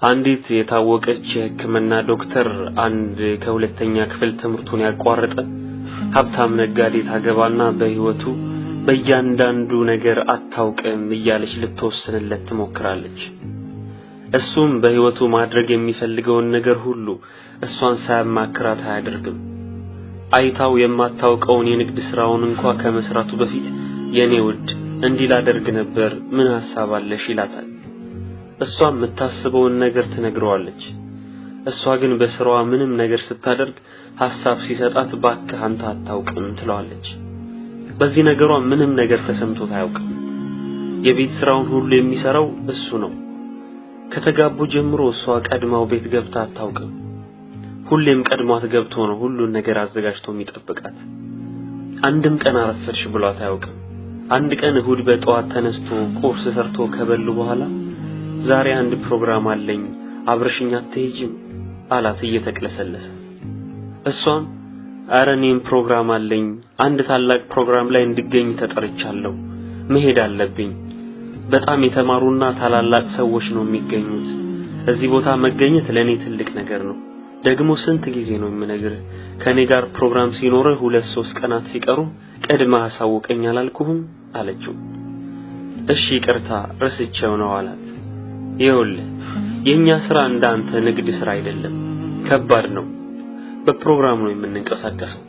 አንዲት የታወቀች የሕክምና ዶክተር አንድ ከሁለተኛ ክፍል ትምህርቱን ያቋረጠ ሀብታም ነጋዴ ታገባና በሕይወቱ በእያንዳንዱ ነገር አታውቅም እያለች ልትወስንለት ትሞክራለች። እሱም በሕይወቱ ማድረግ የሚፈልገውን ነገር ሁሉ እሷን ሳያማክራት አያደርግም። አይታው የማታውቀውን የንግድ ስራውን እንኳ ከመስራቱ በፊት የኔ ውድ እንዲህ ላደርግ ነበር፣ ምን ሐሳብ አለሽ ይላታል። እሷም የምታስበውን ነገር ትነግረዋለች። እሷ ግን በስራዋ ምንም ነገር ስታደርግ ሐሳብ ሲሰጣት ባክህ አንተ አታውቅም ትለዋለች። በዚህ ነገሯ ምንም ነገር ተሰምቶት አያውቅም። የቤት ስራውን ሁሉ የሚሰራው እሱ ነው። ከተጋቡ ጀምሮ እሷ ቀድማው ቤት ገብታ አታውቅም። ሁሌም ቀድሟት ገብቶ ነው ሁሉን ነገር አዘጋጅቶ የሚጠብቃት። አንድም ቀን አረፈድሽ ብሏት አያውቅም። አንድ ቀን እሁድ በጠዋት ተነስቶ ቁርስ ሰርቶ ከበሉ በኋላ ዛሬ አንድ ፕሮግራም አለኝ አብረሽኝ አትሄጂም አላት እየተቅለሰለሰ። እሷም ኧረ እኔም ፕሮግራም አለኝ፣ አንድ ታላቅ ፕሮግራም ላይ እንድገኝ ተጠርቻለሁ፣ መሄድ አለብኝ። በጣም የተማሩና ታላላቅ ሰዎች ነው የሚገኙት። እዚህ ቦታ መገኘት ለኔ ትልቅ ነገር ነው። ደግሞ ስንት ጊዜ ነው የምነግርህ፣ ከኔ ጋር ፕሮግራም ሲኖርህ 2-3 ቀናት ሲቀሩ ቀድመህ አሳውቀኝ አላልኩህም አለችው። እሺ ይቅርታ ረስቼው ነው አላት። ይኸውልህ የኛ ስራ እንዳንተ ንግድ ስራ አይደለም፣ ከባድ ነው። በፕሮግራም ነው የምንንቀሳቀሰው።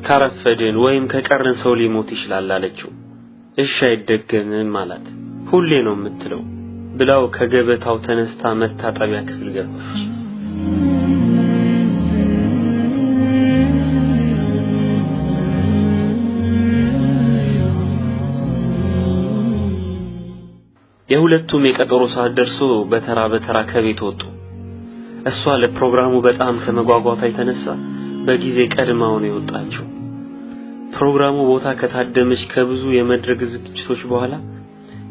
ካረፈድን ወይም ከቀረን ሰው ሊሞት ይችላል አለችው። እሺ አይደገምም አላት። ሁሌ ነው የምትለው ብላው ከገበታው ተነስታ መታጠቢያ ክፍል ገባች። የሁለቱም የቀጠሮ ሰዓት ደርሶ በተራ በተራ ከቤት ወጡ። እሷ ለፕሮግራሙ በጣም ከመጓጓቷ የተነሳ በጊዜ ቀድማው ነው የወጣችው። ፕሮግራሙ ቦታ ከታደመች ከብዙ የመድረክ ዝግጅቶች በኋላ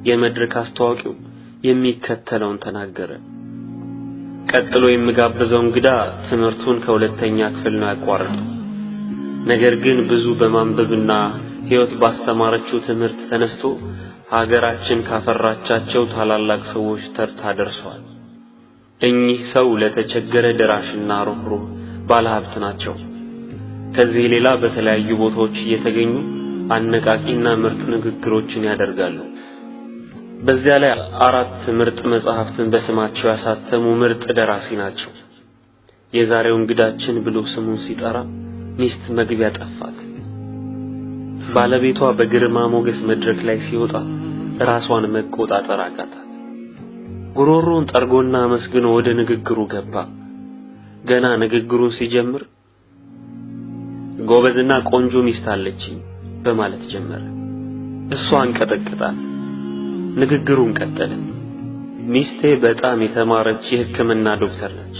የመድረክ አስተዋዋቂው የሚከተለውን ተናገረ። ቀጥሎ የምጋብዘው እንግዳ ትምህርቱን ከሁለተኛ ክፍል ነው ያቋረጠው። ነገር ግን ብዙ በማንበብና ሕይወት ባስተማረችው ትምህርት ተነስቶ ሀገራችን ካፈራቻቸው ታላላቅ ሰዎች ተርታ ደርሷል። እኚህ ሰው ለተቸገረ ደራሽና ሩህሩህ ባለሀብት ናቸው። ከዚህ ሌላ በተለያዩ ቦታዎች እየተገኙ አነቃቂና ምርጥ ንግግሮችን ያደርጋሉ። በዚያ ላይ 4 ምርጥ መጽሐፍትን በስማቸው ያሳተሙ ምርጥ ደራሲ ናቸው። የዛሬው እንግዳችን ብሎ ስሙን ሲጠራ ሚስት መግቢያ ጠፋት። ባለቤቷ በግርማ ሞገስ መድረክ ላይ ሲወጣ ራሷን መቆጣጠር አቃታት። ጉሮሮን ጠርጎና አመስግኖ ወደ ንግግሩ ገባ። ገና ንግግሩን ሲጀምር ጎበዝና ቆንጆ ሚስት አለችኝ በማለት ጀመረ። እሷ አንቀጠቀጣት። ንግግሩን ቀጠለ። ሚስቴ በጣም የተማረች የሕክምና ዶክተር ነች።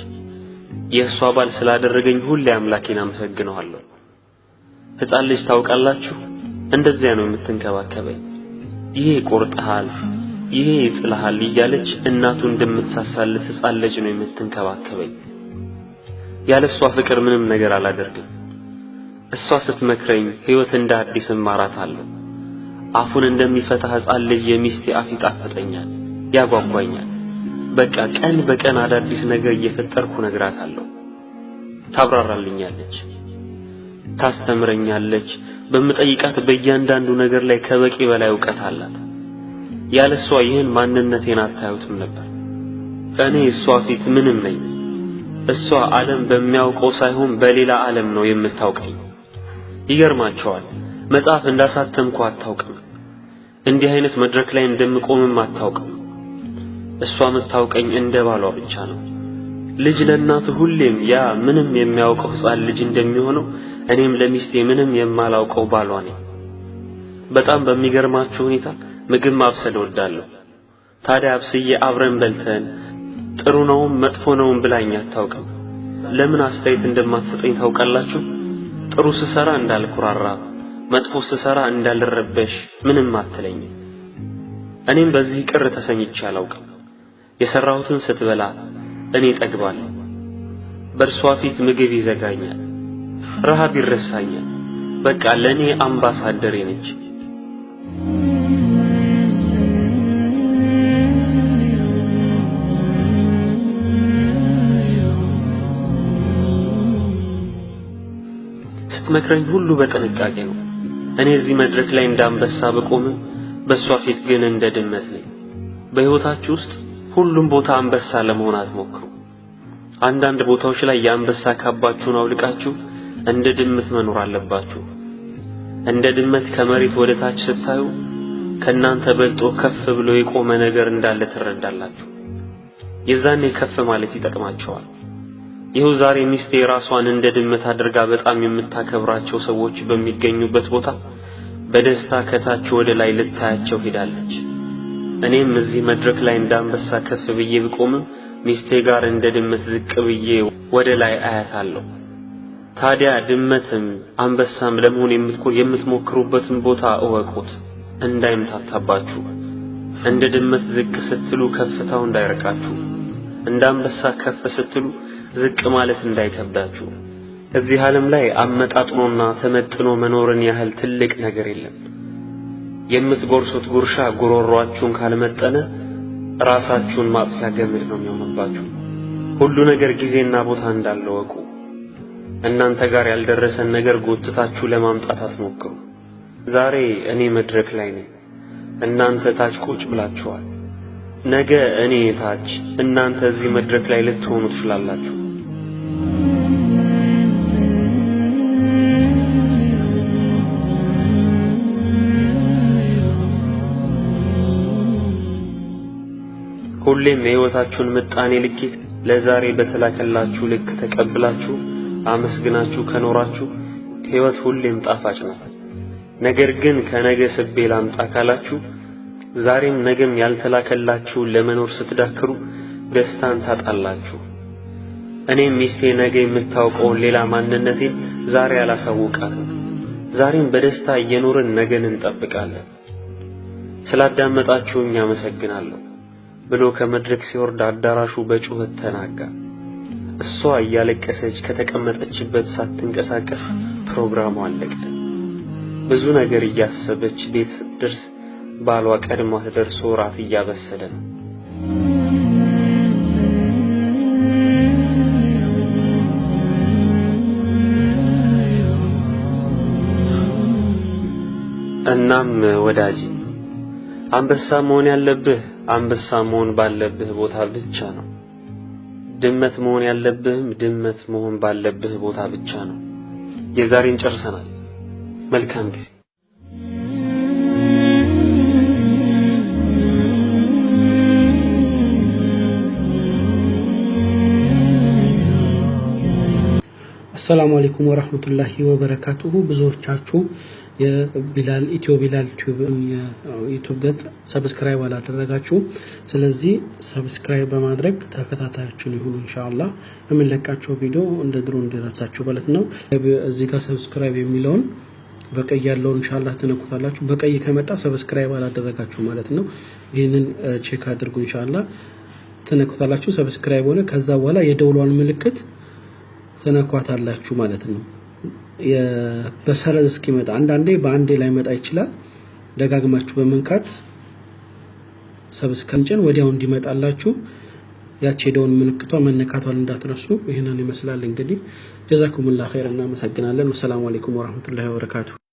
የእሷ ባል ስላደረገኝ ሁሌ አምላኬን አመሰግነዋለሁ። ሕፃን ልጅ ታውቃላችሁ፣ እንደዚያ ነው የምትንከባከበኝ። ይሄ ይቆርጥሃል፣ ይሄ ይጥልሃል እያለች እናቱ እንደምትሳሳለት ሕፃን ልጅ ነው የምትንከባከበኝ። ያለሷ ፍቅር ምንም ነገር አላደርግም። እሷ ስትመክረኝ ሕይወት እንደ አዲስ እማራታለሁ። አፉን እንደሚፈታ ሕፃን ልጅ የሚስቴ አፍ ይጣፍጠኛል፣ ያጓጓኛል። በቃ ቀን በቀን አዳዲስ ነገር እየፈጠርኩ እነግራታለሁ። ታብራራልኛለች፣ ታስተምረኛለች። በምጠይቃት በእያንዳንዱ ነገር ላይ ከበቂ በላይ ዕውቀት አላት። ያለሷ ይህን ማንነቴን አታዩትም ነበር። እኔ እሷ ፊት ምንም ነኝ። እሷ ዓለም በሚያውቀው ሳይሆን በሌላ ዓለም ነው የምታውቀኝ። ይገርማቸዋል፣ መጽሐፍ እንዳሳተምኩ አታውቅም። እንዲህ አይነት መድረክ ላይ እንደምቆምም አታውቅም። እሷ የምታውቀኝ እንደ ባሏ ብቻ ነው። ልጅ ለእናቱ ሁሌም ያ ምንም የሚያውቀው ሕፃን ልጅ እንደሚሆነው እኔም ለሚስቴ ምንም የማላውቀው ባሏ ነኝ። በጣም በሚገርማችሁ ሁኔታ ምግብ ማብሰል እወዳለሁ። ታዲያ አብስዬ አብረን በልተን ጥሩ ነው መጥፎ ነው ብላኝ አታውቅም። ለምን አስተያየት እንደማትሰጠኝ ታውቃላችሁ? ጥሩ ስሰራ እንዳልኩራራ፣ መጥፎ ስሰራ እንዳልረበሽ ምንም አትለኝም። እኔም በዚህ ቅር ተሰኝቼ አላውቅም። የሰራሁትን ስትበላ እኔ እጠግባለሁ። በእርሷ ፊት ምግብ ይዘጋኛል፣ ረሃብ ይረሳኛል። በቃ ለኔ አምባሳደሬ ነች። ስትመክረኝ ሁሉ በጥንቃቄ ነው። እኔ እዚህ መድረክ ላይ እንደ አንበሳ ብቆምም በእሷ ፊት ግን እንደ ድመት ነኝ። በሕይወታችሁ ውስጥ ሁሉም ቦታ አንበሳ ለመሆን አትሞክሩ። አንዳንድ ቦታዎች ላይ የአንበሳ ካባችሁን አውልቃችሁ እንደ ድመት መኖር አለባችሁ። እንደ ድመት ከመሬት ወደ ታች ስታዩ ከእናንተ በልጦ ከፍ ብሎ የቆመ ነገር እንዳለ ትረዳላችሁ። የዛኔ ከፍ ማለት ይጠቅማቸዋል። ይኸው ዛሬ ሚስቴ ራሷን እንደ ድመት አድርጋ በጣም የምታከብራቸው ሰዎች በሚገኙበት ቦታ በደስታ ከታች ወደ ላይ ልታያቸው ሄዳለች። እኔም እዚህ መድረክ ላይ እንደ አንበሳ ከፍ ብዬ ብቆምም ሚስቴ ጋር እንደ ድመት ዝቅ ብዬ ወደ ላይ አያታለሁ። ታዲያ ድመትም አንበሳም ለመሆን የምትሞክሩበትን ቦታ እወቁት፣ እንዳይምታታባችሁ። እንደ ድመት ዝቅ ስትሉ ከፍታው እንዳይርቃችሁ፣ እንደ አንበሳ ከፍ ስትሉ ዝቅ ማለት እንዳይከብዳችሁ። እዚህ ዓለም ላይ አመጣጥኖና ተመጥኖ መኖርን ያህል ትልቅ ነገር የለም። የምትጎርሱት ጉርሻ ጉሮሯችሁን ካልመጠነ ራሳችሁን ማጥፊያ ገመድ ነው የሚሆንባችሁ። ሁሉ ነገር ጊዜና ቦታ እንዳለው እወቁ። እናንተ ጋር ያልደረሰን ነገር ጎትታችሁ ለማምጣት አትሞክሩ። ዛሬ እኔ መድረክ ላይ ነኝ፣ እናንተ ታች ቁጭ ብላችኋል። ነገ እኔ ታች፣ እናንተ እዚህ መድረክ ላይ ልትሆኑ ትችላላችሁ። ሁሌም የሕይወታችሁን ምጣኔ ልኬት ለዛሬ በተላከላችሁ ልክ ተቀብላችሁ አመስግናችሁ ከኖራችሁ ሕይወት ሁሌም ጣፋጭ ናት። ነገር ግን ከነገ ስቤ ላምጣ ካላችሁ ዛሬም ነገም ያልተላከላችሁ ለመኖር ስትዳክሩ ደስታን ታጣላችሁ። እኔም ሚስቴ ነገ የምታውቀውን ሌላ ማንነቴን ዛሬ አላሳውቃትም። ዛሬም በደስታ እየኖርን ነገን እንጠብቃለን። ስላዳመጣችሁኝ አመሰግናለሁ ብሎ ከመድረክ ሲወርድ አዳራሹ በጩኸት ተናጋ። እሷ እያለቀሰች ከተቀመጠችበት ሳትንቀሳቀስ ፕሮግራሙ አለቀ። ብዙ ነገር እያሰበች ቤት ስትደርስ ባሏ ቀድሟት ደርሶ ራት እያበሰለ ነው። እናም ወዳጄ አንበሳ መሆን ያለብህ አንበሳ መሆን ባለብህ ቦታ ብቻ ነው። ድመት መሆን ያለብህም ድመት መሆን ባለብህ ቦታ ብቻ ነው። የዛሬን ጨርሰናል። መልካም ጊዜ። السلام عليكم ورحمة الله وبركاته። ብዙዎቻችሁ የቢላል ኢትዮ ቢላል ቲዩብ የዩቲዩብ ገጽ subscribe አላደረጋችሁም። ስለዚህ subscribe በማድረግ ተከታታያችን ይሁኑ። ኢንሻአላህ የምንለቃቸው ቪዲዮ እንደ ድሮ እንዲደርሳችሁ ማለት ነው። እዚህ ጋር subscribe የሚለውን በቀይ ያለውን ኢንሻአላህ ትነኩታላችሁ። በቀይ ከመጣ subscribe አላደረጋችሁ ማለት ነው። ይህንን check አድርጉ። ኢንሻአላህ ትነኩታላችሁ። subscribe ሆነ። ከዛ በኋላ የደውሏን ምልክት ትነኳታላችሁ ማለት ነው። በሰረዝ እስኪመጣ አንዳንዴ በአንዴ ላይመጣ ይችላል። ደጋግማችሁ በመንካት subscribe ወዲያው እንዲመጣላችሁ ያቺ የደወል ምልክቷ መነካቷን እንዳትረሱ። ይህንን ይመስላል እንግዲህ። جزاكم الله خير፣ እናመሰግናለን። والسلام عليكم ورحمة الله وبركاته።